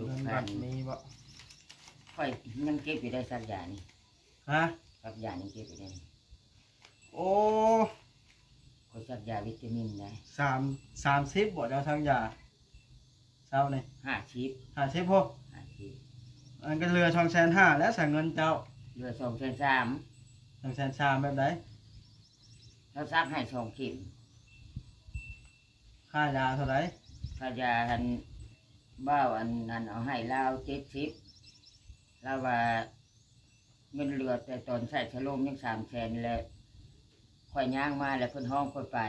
ເງິນບັດມີບໍ່? ຂ້ອຍຍັງເກັບຢູ່ໄດ໋ ສັກຢານີ້. ຮະ? ສັກຢານີ້ເກັບຢູ່ໄດ໋. ໂອ້ ຂ້ອຍສັກຢາວິຕາມິນໄດ໋. ສາມ ສາມສິບບໍ່ ເຈົ້າສັກຢາເຊົ້ານີ້? ຫ້າສິບ. ຫ້າສິບພຸ້ນ? ຫ້າສິບ. ອັນກໍເຫຼືອສອງແສນຫ້າແລ້ວ ສັກເງິນເຈົ້າ. ເຫຼືອສອງແສນສາມ. ສອງແສນສາມແບບໃດ? ເຂົາສັກໃຫ້ສອງເຂັມ. ຄ່າຢາເທົ່າໃດ? ຄ່າຢາຫັ້ນ ບ່າວອັນນັ້ນເອົາໃຫ້ລາວເຈັດສິບ ລາວວ່າເງິນເຫຼືອແຕ່ຕອນໃຊ້ສະໂລມຍັງສາມແສນ ແລ້ວຂ້ອຍຍ່າງມາ ແລ້ວເພິ່ນຮ້ອງຂ້ອຍໄປ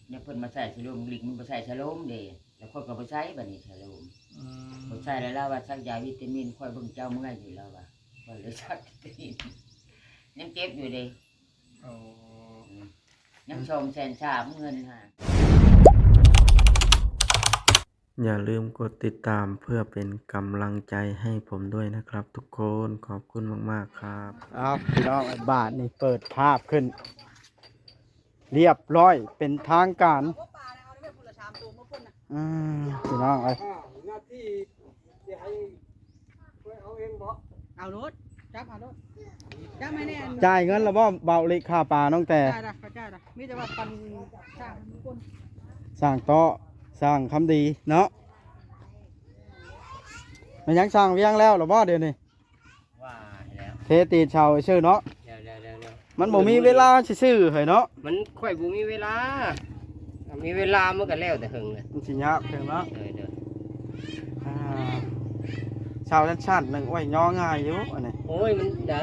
ແລ້ວເພິ່ນມາໃຊ້ສະໂລມ ລິກມັນບໍ່ໃຊ້ສະໂລມເດ້ ແລ້ວຂ້ອຍກໍບໍ່ໃຊ້ບັດນີ້ສະໂລມ. ອືມ ບໍ່ໃຊ້ ແລ້ວລາວວ່າສັກຢາວິຕາມິນ ຂ້ອຍເບິ່ງເຈົ້າເມື່ອຍຢູ່ ລາວວ່າ ຂ້ອຍເລີຍສັກວິຕາມິນ ຍັງເຈັບຢູ່ເດ້. ໂອ້ ອືມ ຍັງສອງແສນສາມເງິນຫາ. อย่าลืมกดติดตามเพื่อเป็นกำลังใจให้ผมด้วยนะครับทุกคน ขอบคุณมากๆครับ. ອ້າວ ພີ່ນ້ອງ ບາດນີ້ເປີດພາບຂຶ້ນ ຮຽບຮ້ອຍເປັນທາງການ. ອືມ ພີ່ນ້ອງເອີຍ ໜ້າທີ່ຊິໃຫ້ຂ້ອຍເອົາເອງບໍ? ເອົາໂລດ ຈັບເອົາໂລດ ຈັບໃຫ້ແນ່. ຈ່າຍເງິນແລ້ວບໍ ເບົາລິ ຄ່າປານ້ອງແຕ່? ຈ່າຍລະ ຂ້ອຍຈ່າຍລະ ມີແຕ່ວ່າປັນສ້າງຄົນ ສ້າງເຕາະ ສ້າງຄຳດີເນາະ. ແມ່ນຫຍັງ ສ້າງວຽງແລ້ວລະບໍດຽວນີ້? ວ່າແລ້ວ ເທຕີນເສົາຊື່ເນາະ. ແລ້ວໆໆໆ ມັນບໍ່ມີເວລາຊື່ໆ ເຮີ້ຍເນາະ. ມັນ ຂ້ອຍບໍ່ມີເວລາ ມີເວລາມັນກໍແລ້ວແຕ່ເຫິງແຫຼະ ມັນຊິຍາກເຖິງເນາະ. ເອີ ເດີ ອ່າ ເສົາຊັ້ນໆ ໜຶ່ງ ໂອ້ຍ ຍໍງ່າຍຢູ່ອັນນີ້. ໂອ້ຍ ມັນໄດ້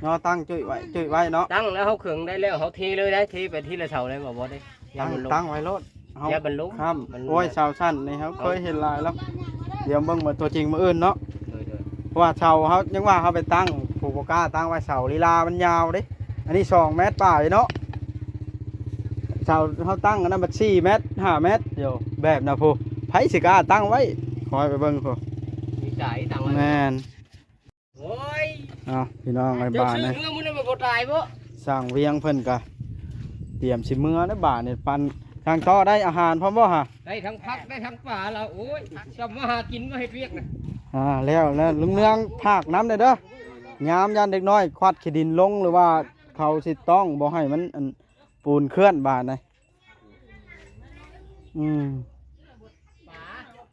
ຍໍຕັ້ງຈຸ້ຍໄວ້ ຈຸ້ຍໄວ້ເນາະ. ຕັ້ງແລ້ວເຮົາເຄິ່ງໄດ້ແລ້ວ ເຮົາເທເລີຍໄດ້ ເທໄປທີລະເສົາໄດ້ບໍ່? ບໍ່ໄດ້. ຕັ້ງ ຕັ້ງໄວ້ໂລດ ເຮົາ ຢ່າມັນລົ້ມ ຄ້ຳ ມັນ ໂອ້ຍ ເສົາຊັ້ນນີ້ເຮົາເຄີຍເຫັນຫຼາຍແລ້ວ. ດຽວເບິ່ງ ເບິ່ງຕົວຈິງມື້ອື່ນເນາະ. ໂດຍໆ ເພາະວ່າເສົາເຮົາ ຍັງວ່າເຮົາໄປຕັ້ງ ຜູ້ບໍ່ກ້າຕັ້ງໄວ້ ເສົາລີລາມັນຍາວເດ້. ອັນນີ້ສອງແມັດປາຍເນາະ ເສົາເຮົາຕັ້ງອັນນັ້ນບັດສີ່ແມັດ ຫ້າແມັດ ໂຢ ແບບນະພຸ ໃຜຊິກ້າຕັ້ງໄວ້? ຂໍໃຫ້ໄປເບິ່ງພຸ ມີໃຈຕັ້ງໄວ້ ແມ່ນ. ໂອ້ຍ ເອົາ ພີ່ນ້ອງເອີຍ ບາດນີ້ ເມືອມື້ນັ້ນມັນບໍ່ຕາຍບໍ? ຊ່າງວຽງເພິ່ນກະຕຽມຊິເມືອແລ້ວບາດນີ້. ປັ່ນ ຊ່າງຕໍ່ ໄດ້ອາຫານພ້ອມບໍ່ຫະ? ໄດ້ທັງຜັກ ໄດ້ທັງປາລະ. ໂອ້ຍ ຈະມາຫາກິນ ມາເຮັດວຽກນະ. ອ່າ ແລ້ວ ແລ້ວ ລຸງເນືອງ ຝາກນຳແດ່ເດີ ຍາມຢ້ານເດັກນ້ອຍຄວັດຂີ້ດິນລົງ ຫຼືວ່າເຂົາຊິຕ້ອງບໍ່ໃຫ້ມັນ ອັນ ປູນເຄື່ອນບາດນີ້. ອືມ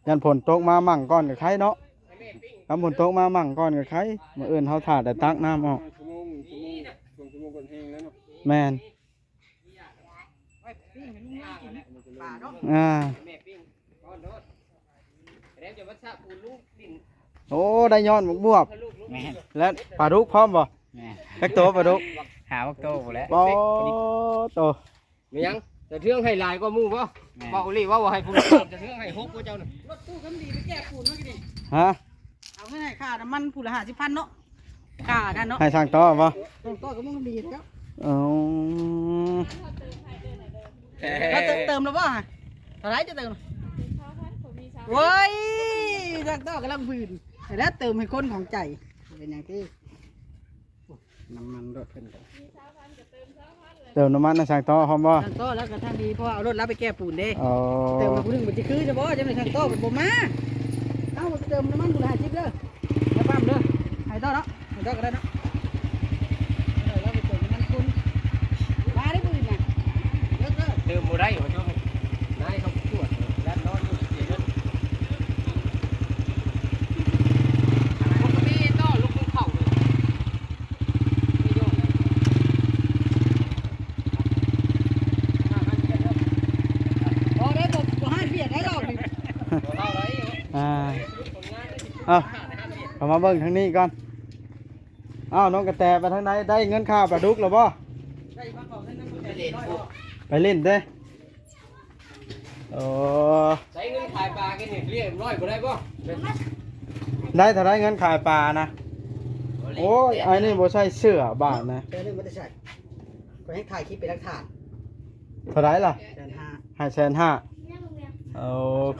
ຢ້ານຝົນຕົກມາໝັ່ງກ່ອນກໍໄຄເນາະ. ຄັນຝົນຕົກມາໝັ່ງກ່ອນກໍໄຄ ມື້ອື່ນເຮົາຖ້າແຕ່ຕັກນ້ຳອອກ. ແມ່ນ ອ່າ ໂອ້ ໄດ້ຍ້ອນໝາກບວບ. ແມ່ນ ແລະ ປາດຸກພ້ອມບໍ່? ແມ່ນ ຈັກໂຕປາດຸກ? ຫ້າຫົກໂຕພຸ້ນແຫຼະ. ປາໂຕ ແມ່ນຫຍັງ? ສະເທືອງໃຫ້ຫຼາຍກວ່າໝູ່ບໍ່? ແມ່ນ ເວົ້າອີ່ຫຼີ ເວົ້າໃຫ້ຜູ້ລະ ສະເທືອງໃຫ້ຫົກກວ່າເຈົ້ານະ. ລົດຕູ້ຄຳດີໄປແກ່ປູນເນາະ ກິນນີ້. ຮະ? ເອົາເງິນໃຫ້ຄ່ານ້ຳມັນຜູ້ລະຫ້າສິບພັນເນາະ. ຄ່ານັ້ນເນາະ. ໃຫ້ຊ່າງຕໍ່ບໍ່? ຊ່າງຕໍ່ກໍບໍ່ມີແລ້ວ. ເອົາ ເອີ ເຈົ້າເຕີມແລ້ວບໍ່? ເທົ່າໃດເຈົ້າເຕີມ? ໂອ້ຍ ຊ່າງຕໍ່ກຳລັງບືນ ແລ້ວເຕີມໃຫ້ຄົນຂອງໃຈ ເປັນຫຍັງຕິ? ນ້ຳມັນລົດເພິ່ນກໍ ເຕີມນ້ຳມັນໃຫ້ຊ່າງຕໍ່ພ້ອມບໍ່? ຊ່າງຕໍ່ແລ້ວກໍທາງດີ ເພາະວ່າເອົາລົດລາວໄປແກ່ປູນເດ້. ອໍ ເຕີມມາຜູ້ໜຶ່ງມັນຊິຄືຊະບໍ່? ຈັ່ງໃດຊ່າງຕໍ່ເພິ່ນບໍ່ມາ. ເອົາ ເຕີມນ້ຳມັນຜູ້ລະຫ້າສິບເດີ ໃຫ້ປ້ຳເດີ ໃຫ້ຕໍ່ເນາະ ໃຫ້ຕໍ່ກໍໄດ້ເນາະ. ເອີ ລາວໄປເຕີມນ້ຳມັນຄຸນ ມາໄດ້ມື້ອື່ນນະ ເລີກເດີ. ເຕີມບໍ່ໄດ້ວ່າ ນາຍເຂົາກວດ ແລ່ນນອນຢູ່ເສຍເດີ. ອ່າ ເອົາ ເຂົ້າມາເບິ່ງທາງນີ້ກ່ອນ. ອ້າວ ນ້ອງກະແຕໄປທາງໃດ? ໄດ້ເງິນຄ່າປາດຸກແລ້ວບໍ່? ໄປຫຼິ້ນເດ້. ໂອ້ ໃຊ້ເງິນຂາຍປາກິນນີ້ ຮຽບຮ້ອຍບໍ່ໄດ້ບໍ່? ໄດ້ເທົ່າໃດເງິນຂາຍປານະ? ໂອ້ຍ ໄອ້ນີ້ບໍ່ໃສ່ເສື້ອບາດນະ. ແຕ່ນີ້ບໍ່ໄດ້ໃສ່ ຂ້ອຍຍັງຖ່າຍຄລິບເປັນຫຼັກຖານ. ເທົ່າໃດລະ? ແສນຫ້າ. ໃຫ້ແສນຫ້າ. ໂອ້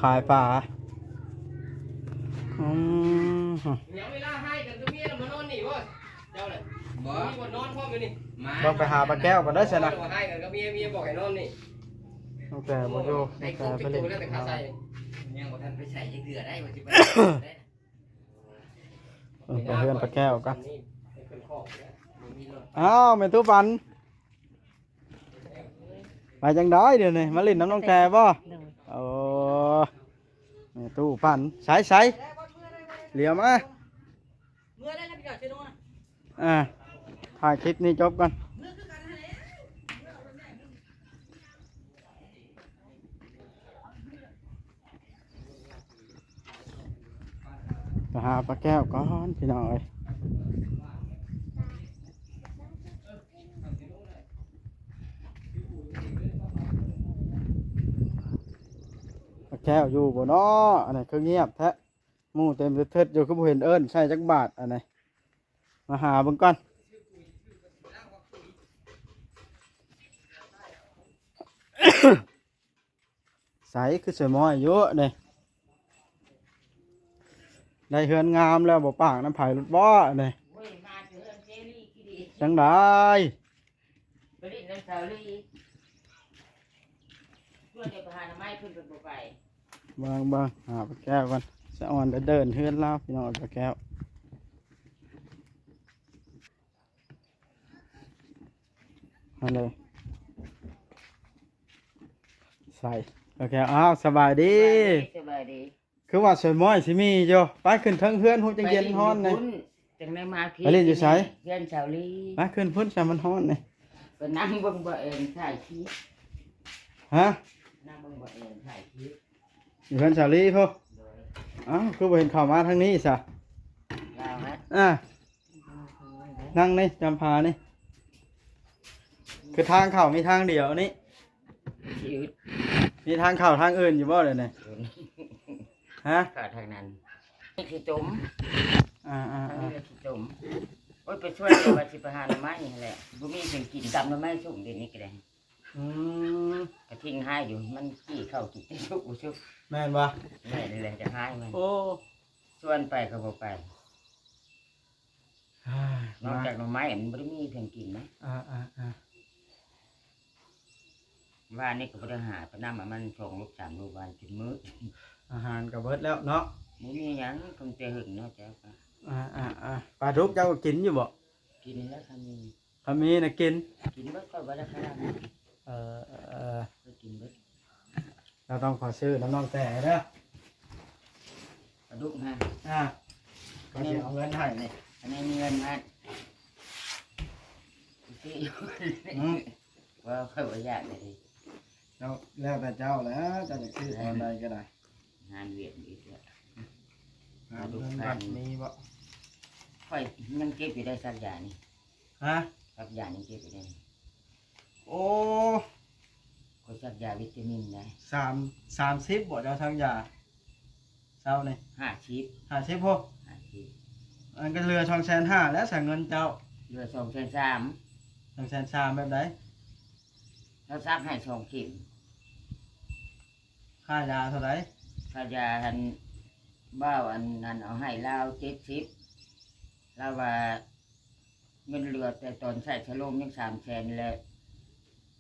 ຂາຍປາ. ອືມ ເວລາໃຫ້ກັນກັບເມຍມານອນນີ້ບໍ່? ເຈົ້າແຫຼະ ບໍ່ ບໍ່ນອນພ້ອມຢູ່ນີ້ ມາ ຕ້ອງໄປຫາປາແກ້ວກ່ອນເດີຊັ້ນນະ. ໃຫ້ກັນກັບເມຍ ເມຍບອກໃຫ້ນອນນີ້ ຕັ້ງແຕ່ບໍ່ຢູ່ ຕັ້ງແຕ່ໄປຫຼິ້ນ. ຍັງບໍ່ທັນໄປໃສ່ຈັກເທື່ອໄດ້ ວ່າຊິໄປໃສ່ໄດ້ນະ. ເອີ ໄປເຮືອນປ້າແກ້ວກ່ອນ. ອ້າວ ແມ່ຕູ້ປັນ ໄປຈັ່ງໃດດຽວນີ້? ມາຫຼິ້ນນຳນ້ອງແຕ່ບໍ່? ໂດຍ. ໂອ້ ແມ່ຕູ້ປັນ ໃສໆ ຫຼຽວມາ. ອ່າ ຖ່າຍຄລິບນີ້ຈົບກ່ອນ ໄປຫາປ້າແກ້ວກ່ອນພີ່ນ້ອງເອີຍ. ປ້າແກ້ວຢູ່ບໍ່ນໍ? ອັນນີ້ຄືງຽບແທ້. ໝູ່ເຕັມເທິດຢູ່ ຄືບໍ່ເຫັນເອີ້ນໃສ່ຈັກບາດ. ອັນນີ້ມາຫາເບິ່ງກ່ອນ ໃສຄືສວຍມ້ອຍຢູ່ນີ້. ໄດ້ເຮືອນງາມແລ້ວ ບໍ່ປາກນຳໃຜໂລດບໍ ອັນນີ້. ໂອ້ຍ ມາແຕ່ເຮືອນເສລີກີ່ດີ ຈັ່ງໃດ? ໄປຫຼິ້ນນຳສາວລີ ຊວນໄປຫາໜໍ່ໄມ້ເພິ່ນ ເພິ່ນບໍ່ໄປ. ເບິ່ງໆ ຫາປ້າແກ້ວກ່ອນ ສະອອນໄດ້ເດີນເຮືອນລາວ ພີ່ນ້ອງ ປ້າແກ້ວ ຫັ້ນເລີຍ ໃສ່ ປ້າແກ້ວ. ອ້າວ ສະບາຍດີ ສະບາຍດີ ສະບາຍດີ. ຄືວ່າສວຍມ້ອຍຊິມີຢູ່ ໄປຂຶ້ນເທິງເຮືອນ ຮູ້ຈັ່ງເຢັນຮ້ອນນີ້. ຈັ່ງໄດ້ມາທີ່ ໄປຫຼິ້ນຢູ່ໃສ? ເຮືອນສາວລີ. ໄປຂຶ້ນພຸ້ນຊະ ມັນຮ້ອນນີ້. ໄປນັ່ງເບິ່ງບ່າວແອນຖ່າຍຄລິບ. ຮະ? ນັ່ງເບິ່ງບ່າວແອນຖ່າຍຄລິບ ຢູ່ເຮືອນສາວລີພຸ້ນ. ໂດຍ. ອ້າວ ຄືບໍ່ເຫັນເຂົ້າມາທາງນີ້ຊະ? ລາວຮະ? ອ່າ ນັ່ງນີ້ ຈຳພານີ້ ຄືທາງເຂົ້າມີທາງດຽວນີ້. ຊິອຶດ ມີທາງເຂົ້າທາງອື່ນຢູ່ບໍ່ດຽວນີ້? ຮະ? ເຂົ້າທາງນັ້ນ ມີຂີ້ຕົມ. ອ່າໆໆ ທາງນີ້ແຫຼະຂີ້ຕົມ. ໂອ້ຍ ໄປຊວນ ແຕ່ວ່າຊິໄປຫາໜໍ່ໄມ້ຫັ້ນແຫຼະ ບໍ່ມີຫຍັງກິນ ຕຳໜໍ່ໄມ້ສຸກດຽວນີ້ກໍໄດ້. ອືມ ກະທິງຮ້າຍຢູ່ ມັນກີ້ເຂົ້າກິນແຕ່ສຸກບໍ່ສຸກ. ແມ່ນບໍ່? ແມ່ນແຫຼະ ຈະຮ້າຍມັນ. ໂອ້ ຊວນໄປກໍບໍ່ໄປ. ນອກຈາກໜໍ່ໄມ້ ມັນບໍ່ໄດ້ມີເຄື່ອງກິນນະ. ອ່າໆໆ ວານນີ້ກໍບໍ່ໄດ້ຫາໄປນຳ ມັນສອງລູກສາມລູກ ວານກິນໝົດ. ອາຫານກໍເບິດແລ້ວເນາະ. ບໍ່ມີຫຍັງ ເພິ່ນແຕ່ຫຶງເນາະ. ເຈົ້າກໍ ອ່າໆໆ ປາດຸກເຈົ້າກໍກິນຢູ່ບໍ່? ກິນແລ້ວ ຄັນມີ ຄັນມີນະກິນ. ກິນເບິດ ຂ້ອຍບໍ່ໄດ້ຂະຫຍັນ. ເອີ ເອີ ເອີ ຂ້ອຍກິນເບິດ. ລາວຕ້ອງຂໍຊື້ນຳນ້ອງແຕ່ເດີ ປາດຸກຫັ້ນ. ອ່າ ຂ້ອຍຊິເອົາເງິນໃຫ້ນີ້ ອັນນີ້ມີເງິນຫັ້ນ ຊື້ຢູ່. ອືມ ວ່າຂ້ອຍບໍ່ຢາກເລີຍ. ເຈົ້າ ແລ້ວແຕ່ເຈົ້າແຫຼະ ເຈົ້າຢາກຊື້ຕອນໃດກໍໄດ້. ງານວຽກອີກແລ້ວ ຫາເງິນບັດມີບໍ່? ຂ້ອຍຍັງເກັບຢູ່ໄດ໋ ສັກຢານີ້. ຮະ? ສັກຢານີ້ເກັບຢູ່ໄດ໋. ໂອ້ ຂ້ອຍສັກຢາວິຕາມິນໄດ໋. ສາມ ສາມສິບບໍ່ ເຈົ້າສັກຢາເຊົ້ານີ້? ຫ້າສິບ ຫ້າສິບພຸ້ນ. ຫ້າສິບ ອັນກໍເຫຼືອສອງແສນຫ້າແລ້ວ ສັກເງິນເຈົ້າ. ເຫຼືອສອງແສນສາມ. ສອງແສນສາມແບບໃດ? ເຂົາສັກໃຫ້ສອງເຂັມ. ຄ່າຢາເທົ່າໃດ? ຄ່າຢາຫັ້ນ ບ່າວອັນນັ້ນເອົາໃຫ້ລາວເຈັດສິບ ລາວວ່າເງິນເຫຼືອແຕ່ຕອນໃຊ້ສະໂລມຍັງສາມແສນ ແລ້ວ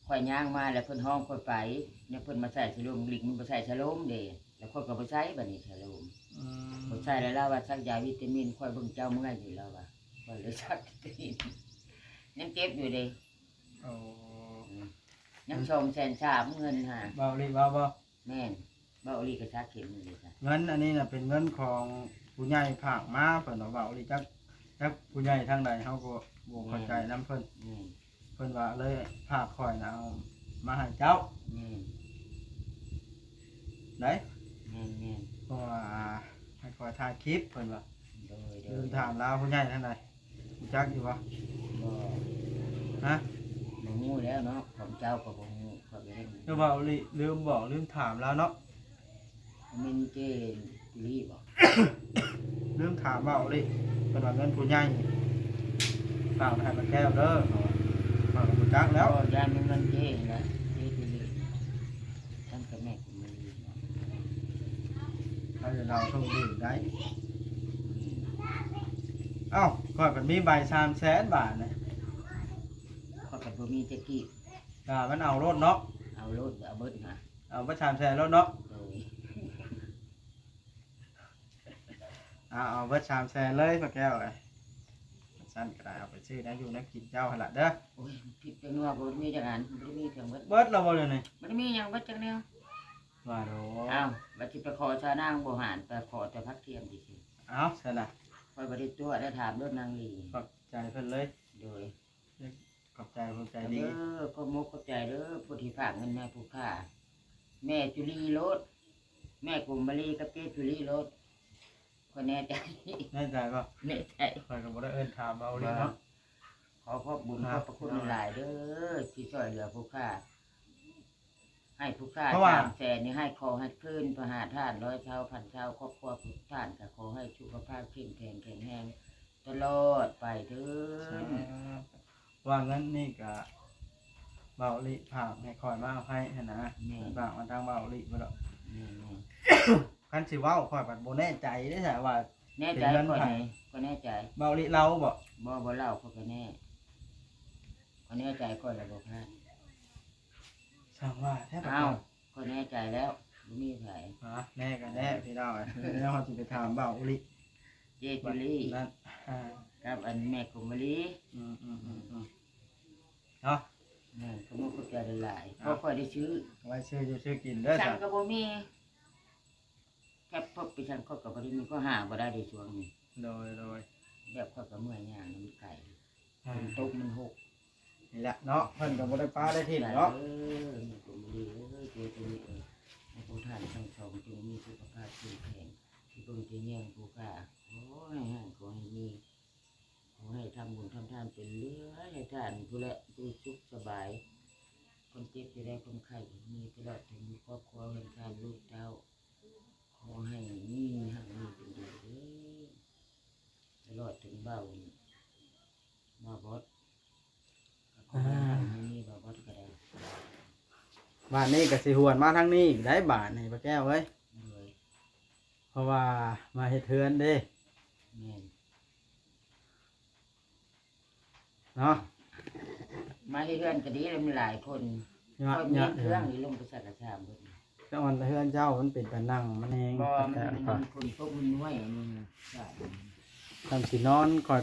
ຂ້ອຍຍ່າງມາ ແລ້ວເພິ່ນຮ້ອງຂ້ອຍໄປ ແລ້ວເພິ່ນມາໃຊ້ສະໂລມ ລິງມັນບໍ່ໃຊ້ສະໂລມເດ້ ແລ້ວຂ້ອຍກໍບໍ່ໃຊ້ບັດນີ້ສະໂລມ. ອືມ ບໍ່ໃຊ້ ແລ້ວລາວວ່າສັກຢາວິຕາມິນ ຂ້ອຍເບິ່ງເຈົ້າເມື່ອຍຢູ່ ລາວວ່າ ຂ້ອຍເລີຍສັກວິຕາມິນ ຍັງເຈັບຢູ່ເດ້. ໂອ້ ອືມ ຍັງສອງແສນສາມເງິນຫາ. ເວົ້າອີ່ຫຼີເວົ້າບໍ່? ແມ່ນ ເວົ້າອີ່ຫຼີກໍສັກເຂັມອີ່ຫຼີຊະ. ເງິນອັນນີ້ນະເປັນເງິນຂອງຜູ້ໃຫຍ່ຝາກມາ ເພິ່ນວ່າ ເວົ້າອີ່ຫຼີ ຈັກ ຈັກຜູ້ໃຫຍ່ທາງໃດ ເຮົາກໍບໍ່ເຂົ້າໃຈນຳເພິ່ນ. ແມ່ນ ເພິ່ນວ່າເລີຍຝາກຂ້ອຍນະເອົາມາໃຫ້ເຈົ້າ. ແມ່ນ ໄດ໋. ແມ່ນໆ ເພາະວ່າໃຫ້ຂ້ອຍຖ່າຍຄລິບ ເພິ່ນວ່າ. ໂດຍໆ ລືມຖາມລາວ ຜູ້ໃຫຍ່ທາງໃດ ຮູ້ຈັກຢູ່ບໍ່? ບໍ່. ຮະ? ບໍ່ຮູ້ແລ້ວເນາະ ຂອງເຈົ້າກໍບໍ່ຮູ້ ຂ້ອຍກໍຍັງ ຄືວ່າອີ່ຫຼີ ລືມບອກ ລືມຖາມລາວເນາະ. ແມ່ນເຈ້ຕີລີບໍ່? ລືມຖາມເວົ້າເດ້ ເພິ່ນວ່າເງິນຜູ້ໃຫຍ່ ຝາກໄວ້ໃຫ້ປ້າແກ້ວເດີ ຂ້ອຍກໍບໍ່ຈັກແລ້ວ. ບໍ່ ຢ້ານແມ່ນເງິນເຈ້ແຫຼະ ເຈ້ຕີລີ ຊັ້ນກໍແມ່ນ ເຂົາຈະເດົາໂຊກດີໄດ໋. ເອົ້າ ຂ້ອຍເພິ່ນມີໃບສາມແສນບາດນະ ຂ້ອຍກໍບໍ່ມີຈັກກີບ. ກະມັນເອົາໂລດເນາະ ເອົາໂລດ ເອົາເບິດນະ ເອົາເບິດສາມແສນໂລດເນາະ. ໂດຍ. ເອົາ ເອົາເບິດສາມແສນເລີຍ ປ້າແກ້ວເອີຍ. ຊັ້ນກໍໄດ້ ເອົາໄປຊື້ແນວຢູ່ແນວກິນເຈົ້າຫັ້ນລະເດີ. ໂອ້ຍ ພິກແປ້ງນົວກໍບໍ່ໄດ້ມີຈັກອັນ ບໍ່ໄດ້ມີຫຍັງເບິດ. ເບິດແລ້ວບໍ່ດຽວນີ້? ບໍ່ໄດ້ມີຫຍັງເບິດຈັກແນວ. ວ່າໂດ. ອ້າວ ວ່າຊິໄປຂໍຊາວນາງບໍ່ຫານ ໄປຂໍແຕ່ຜັກທຽມຊື່ໆ. ເອົາ ຊັ້ນນະ ຂ້ອຍບໍ່ໄດ້ຕົວະ ໄດ້ຖາມໂລດນາງລີ. ຂອບໃຈເພິ່ນເລີຍ. ໂດຍ. ຂອບໃຈ ຂອບໃຈດີ. ເອີ ຂອບອົກຂອບໃຈເດີ ຜູ້ທີ່ຝາກເງິນມາໃຫ້ຜູ້ຂ້າ. ແມ່ຈຸລີໂລດ ແມ່ກົມມາລີກັບເຈ້ຈຸລີໂລດ. ຂ້ອຍແນ່ໃຈ. ແນ່ໃຈບໍ່? ແນ່ໃຈ. ຂ້ອຍກໍບໍ່ໄດ້ເອີ້ນຖາມເອົາເລີຍເນາະ. ຂໍຂອບບຸນຂອບພະຄຸນຫຼາຍໆເດີ ທີ່ຊ່ວຍເຫຼືອຜູ້ຂ້າ. ໃຫ້ຜູ້ຂ້າສາມແສນນີ້ ໃຫ້ຂໍໃຫ້ຄືນພະຫາທານ ຮ້ອຍເທົ່າ ພັນເທົ່າ. ຄອບຄົວຜູ້ທ່ານກໍຂໍໃຫ້ສຸຂະພາບເຂັ້ມແຂງ ແຂງແຮງຕະຫຼອດໄປເທີ້ນ. ວ່າເງິນນີ້ກະເບົາລິຝາກໃຫ້ຂ້ອຍມາໃຫ້ຫັ້ນນະ. ແມ່ນ. ເພິ່ນຝາກມາທາງເບົາລິພຸ້ນດອກ. ແມ່ນໆ. ຄັນຊິເວົ້າຂ້ອຍພັດບໍ່ແນ່ໃຈເດ້ ວ່າແນ່ໃຈ. ເປັນເງິນໃຜ? ຂ້ອຍແນ່ໃຈ. ເບົາລິລາວບໍ່? ບໍ່ ບໍ່ລາວ ຂ້ອຍກໍແນ່. ຂ້ອຍແນ່ໃຈ ຂ້ອຍລະບໍ່ພາດ. ຊ່າງວ່າແທ້. ອ້າວ ຂ້ອຍແນ່ໃຈແລ້ວ ບໍ່ມີໃຜ. ອາ ແນ່ກໍແນ່ພີ່ນ້ອງເອີຍ. ແລ້ວເຮົາຊິໄປຖາມເບົາອຸລິ ເຈຈຸລີ ນັ້ນ ອາ ກັບອັນແມ່ກົມມະລີ. ອືມໆໆ ເນາະ. ແມ່ນ ຂອບຄຸນຂອບໃຈຫຼາຍໆ. ເອົາ ເພາະຂ້ອຍໄດ້ຊື້ ໄວ້ຊື້ຢູ່ຊື້ກິນເດີ. ສັງກໍບໍ່ມີ. ແທບພົບໄປຊັ້ນ ຂ້ອຍກໍບໍ່ໄດ້ມີ ຂ້ອຍຫາບໍ່ໄດ້ເດ້ຊ່ວງນີ້. ໂດຍໆ. ແບບຂ້ອຍກໍເມື່ອຍຍ່າງນຳໄກ ອ່າ ຝົນຕົກມັນຫົກ ນີ້ແຫຼະເນາະ. ເພິ່ນກໍບໍ່ໄດ້ປະໄດ້ຖິ້ມເນາະ. ເອີ ມັນກໍບໍ່ດີເອີຍ ເຈຈຸລີເອີຍ. ໃຫ້ພວກທ່ານທັງສອງຈົ່ງມີສຸຂະພາບເຂັ້ມແຂງ ທີ່ເບິ່ງທີ່ແຍງຜູ້ຂ້າ. ຂໍໃຫ້ຮັ່ງ ຂໍໃຫ້ມີ ຂໍໃຫ້ທຳບຸນທຳທານເປັນເລື່ອຍ ໃຫ້ທ່ານຜູ້ແລະ ຢູ່ສຸກສະບາຍ. ຄວາມເຈັບຢ່າໄດ້ ຄວາມໄຂ້ຢ່າມີ ຕະຫຼອດເຖິງຄອບຄົວເຮືອນຊານລູກເຕົ້າ. ຂໍໃຫ້ມີຮັ່ງມີເປັນໃຫຍ່ເດີ ຕະຫຼອດເຖິງເບົາ ເບົາບອດ. ກໍຂໍໃຫ້ຮັ່ງໃຫ້ມີ ເບົາບອດກໍໄດ້. ບາດນີ້ກໍຊິຫວນມາທາງນີ້ອີກໄດ໋ບາດນີ້ ປ້າແກ້ວເອີຍ. ໂດຍ. ເພາະວ່າມາເຮັດເຮືອນເດ້. ແມ່ນ. ເນາະ ມາເຮັດເຮືອນກໍດີແລ້ວ ມັນຫຼາຍຄົນ. ຍອດ ຂ້ອຍມີ ຍອດ ເຄື່ອງນີ້ລົງໄປໃສ່ກະຊາມເບິດ. ແຕ່ວ່າເຮືອນເຈົ້າມັນເປັນຕານັ່ງ ມັນແຮງ. ບໍ່ ມັນ ມັນຝົນຕົກມັນຍ້ວຍອັນນີ້ນະ. ຄັນຊິນອນ ຂ້ອຍ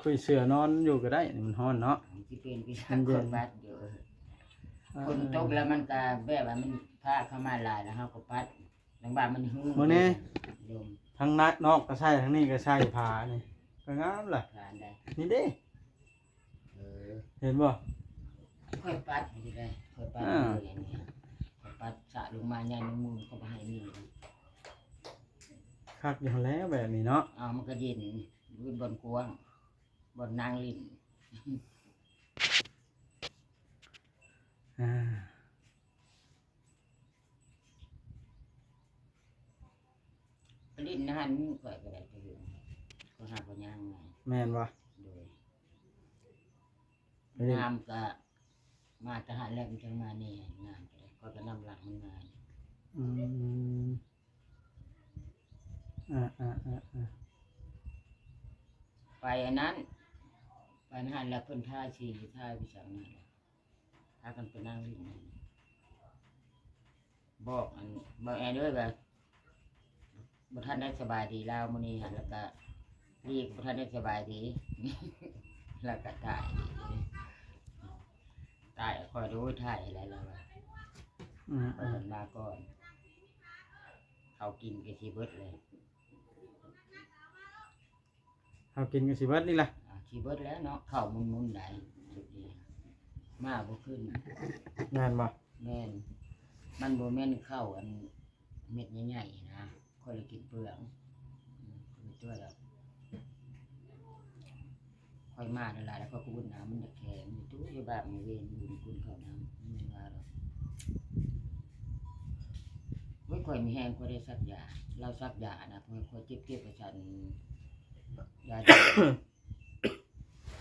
ຄຸຍເສື່ອນອນຢູ່ກໍໄດ້ ມັນຮ້ອນເນາະ. ມັນຊິເປັນຄືກັນ ມັນເຢັນ ຂ້ອຍບັດຢູ່. ເອີ ຝົນຕົກແລ້ວມັນກໍແບບວ່າມັນພາເຂົ້າມາຫຼາຍ ແລ້ວເຮົາກໍປັດ. ຈັ່ງວ່າມັນຫຶ້ງ ເບິ່ງແນ່ ລົມ ທາງນອກກໍໃສ່ ທາງນີ້ກໍໃສ່ ຜ້ານີ້ກໍງາມລະ. ຜ້າອັນໃດ? ນີ້ເດ້. ເອີ ເຫັນບໍ່? ຂ້ອຍປັດຢູ່ເດ້ ຂ້ອຍປັດ ເອີ ຢູ່ອັນນີ້ ຂ້ອຍປັດສະລົງມາ ຍາມມັນໝຸ່ນ ຂ້ອຍບໍ່ໃຫ້ມີ. ຄັກຢູ່ຫັ້ນແຫຼະແບບນີ້ເນາະ. ເອົາ ມັນກໍເຢັນ ຢູ່ບ່ອນກວ້າງ ບ່ອນນາງຫຼິ້ນ. ອ່າ ຫຼິ້ນນະຫັ້ນ ຂ້ອຍກໍໄດ້ໄປຫຼິ້ນ ຂ້ອຍຫາກໍຍ່າງມາ. ແມ່ນບໍ່? ໂດຍ. ໄປຫຼິ້ນ ນ້ຳກໍມາແຕ່ຫັ້ນແຫຼະ ມັນຈັ່ງມານີ້ ນ້ຳກໍໄດ້ ຂ້ອຍກໍນຳຫຼັງມັນມາ. ອືມ ອ່າໆໆໆ ໄປອັນນັ້ນ ໄປນະຫັ້ນແລ້ວ ເພິ່ນທາສີ ທາວິສັງນັ້ນແຫຼະ. ພາກັນໄປນັ່ງຫຼິ້ນ ບອກອັນ ບອກແອນເອີຍວ່າ ບໍ່ທັນໄດ້ສະບາຍດີລາວມື້ນີ້ຫັ້ນ ແລ້ວກະລີກບໍ່ທັນໄດ້ສະບາຍດີ ແລ້ວກະຕາຍ ຕາຍ. ຂ້ອຍໂດຍ ຖ່າຍແລ້ວລາວວ່າ ອືມ ຂ້ອຍມາກ່ອນ ເຂົ້າກິນກໍຊິເບິດເລີຍ. ເຮົາກິນກໍຊິເບິດນີ້ລະ ອ່າ ຊິເບິດແລ້ວເນາະ ເຂົ້າໝຸ່ນໆໄດ໋ ມາບໍ່ຂຶ້ນ. ແມ່ນບໍ່? ແມ່ນ ມັນບໍ່ແມ່ນເຂົ້າອັນເມັດໃຫຍ່ໆນະ ຂ້ອຍເລີຍກິນເປືອງ. ອືມ ຂ້ອຍບໍ່ຕົວະດອກ ຂ້ອຍມາຫຼາຍໆ ແລ້ວຂ້ອຍກໍອຸ່ນນ້ຳມັນຢາກແຂງ ຢູ່ຕູ້ຢູ່ບ້ານ ເວນບຸນກຸນເຂົ້ານ້ຳ ມັນຍັງວ່າດອກ. ໂອ້ຍ ຂ້ອຍມີແຮງ ຂ້ອຍໄດ້ສັກຢາ ລາວສັກຢານະ ຂ້ອຍ ຂ້ອຍເຈັບໆ ວ່າຊັ້ນ ຢາ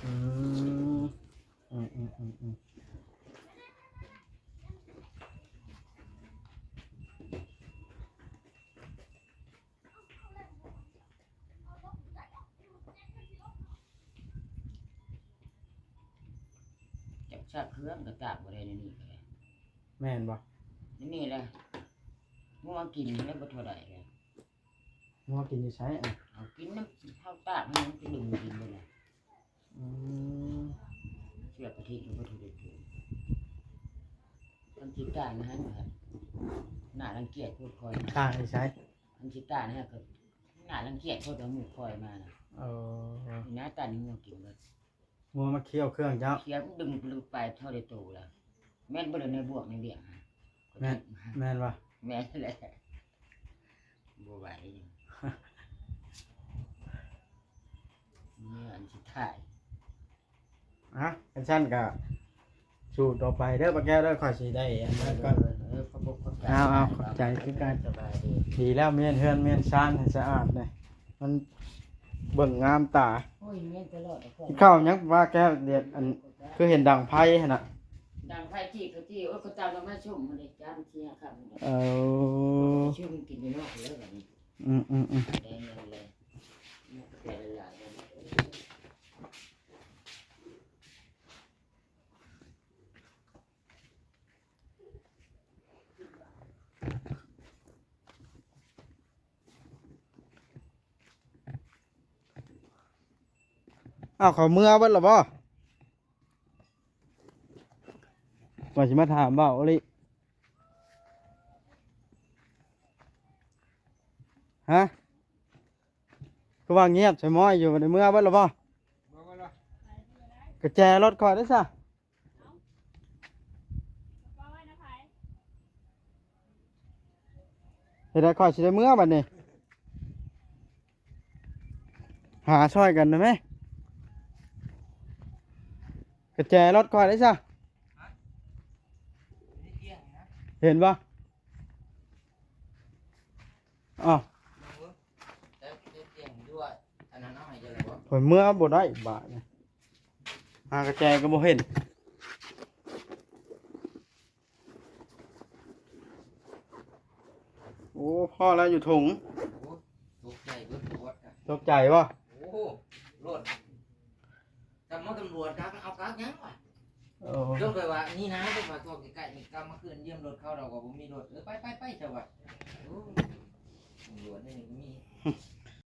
ອືມ ອືມໆໆໆ ຈັກຊັກເຄື່ອງກໍຕາກບໍ່ໄດ້ໃນນີ້ກໍໄດ້. ແມ່ນບໍ່? ໃນນີ້ແຫຼະ ງົວກິນແລ້ວບໍ່ເທົ່າໃດແຫຼະ. ງົວກິນຢູ່ໃສ? ເອົາ ເອົາກິນນຳເຮົາຕາກ ມັນຈະດຶງກິນໄດ້ລະ. ອືມ ເຊືອກະທິກໍບໍ່ຖືກເດ້. ຄັນຊິຕາກນະ ໜ້າລັງກຽດໂພດຂ້ອຍ. ຕາກຢູ່ໃສ? ຄັນຊິຕາກນະ ກໍໜ້າລັງກຽດໂພດ ເອົາໝູ່ຂ້ອຍມານະ. ເອີ ໜ້າຕານີ້ງົວກິນເບິດ. ງົວມາຄ້ຽວເຄື່ອງເຈົ້າ ຂ້ຽວດຶງໄປເທົ່າໃດໂຕລະ. ແມ່ນບໍ່ລະ ໃນບວກໃນເບຍງຫັ້ນ? ແມ່ນ ແມ່ນບໍ່? ແມ່ນແຫຼະ ບໍ່ໄຫວ. ເມື່ອອັນສຸດທ້າຍ. ອະ ຄັນຊັ້ນກະສູ້ຕໍ່ໄປເດີປ້າແກ້ວເດີ ຂ້ອຍຊິໄດ້ອັນນັ້ນກ່ອນ. ເອີ ເອີ ຂອບໃຈ ເອົາ ເອົາ ຂອບໃຈຄືກັນ. ສະບາຍດີ. ດີແລ້ວ ມ້ຽນເຮືອນມ້ຽນຊານໃຫ້ສະອາດແດ່ ມັນເບິ່ງງາມຕາ. ໂອ້ຍ ແມ່ນຕະຫຼອດ. ກິນເຂົ້າຫຍັງວ່າແກ້ວ ດຽວ ອັນ ຄືເຫັນດັງໄຟຫັ້ນນະ? ດັງໄຟຈີ່ເຂົາຈີ່. ໂອ້ຍ ເຂົາເຈົ້າລະມາຊຸມມື້ນີ້ ຈານເສຍຄັກ. ເອີ ຊຸມກິນຢູ່ນອກເລີຍບັດນີ້. ອືມໆໆ ໄດ້ເງິນເລີຍ ແຕ່ຫຼາຍໆ. ອ້າວ ເຂົາເມືອເບິດລະບໍ່? ວ່າຊິມາຖາມເວົ້າອີ່ຫຼີ. ຮະ? ຄືວ່າງຽບໃສ່ມ້ອຍຢູ່ ໄດ້ເມືອເບິດລະບໍ່? ເມືອເບິດລະ. ກະແຈລົດຂ້ອຍເດ້ຊະ. ເຮັດໃດຂ້ອຍຊິໄດ້ເມືອບັດນີ້? ຫາຊ່ອຍກັນໄດ້ໄໝ? ກະແຈລົດຂ້ອຍເດ້ຊະ. ເຫັນບໍ່? ອ້າວ ຂ້ອຍເມືອບໍ່ໄດ້ບາດນີ້ ຫາກະແຈກໍບໍ່ເຫັນ. ໂອ້ ພໍແລ້ວຢູ່ຖົງ. ໂອ້ ຕົກໃຈເບິດ ຕົກໃຈບໍ່? ໂອ້ ລົດ ກຳມາຕຳຫຼວດ ກັກເອົາກັກຫຍັງວະ? ໂອ້ ລົດຂ້ອຍວ່ານີ້ນະ ລົດວ່າພວກໃກ້ໆນີ້ ກັບມາຄືນຢືມລົດເຂົາ ເຮົາກໍບໍ່ມີລົດ. ເອີ ໄປໆໆ ເຈົ້າວ່າ. ໂອ້ ຕຳຫຼວດນີ້ກໍມີ.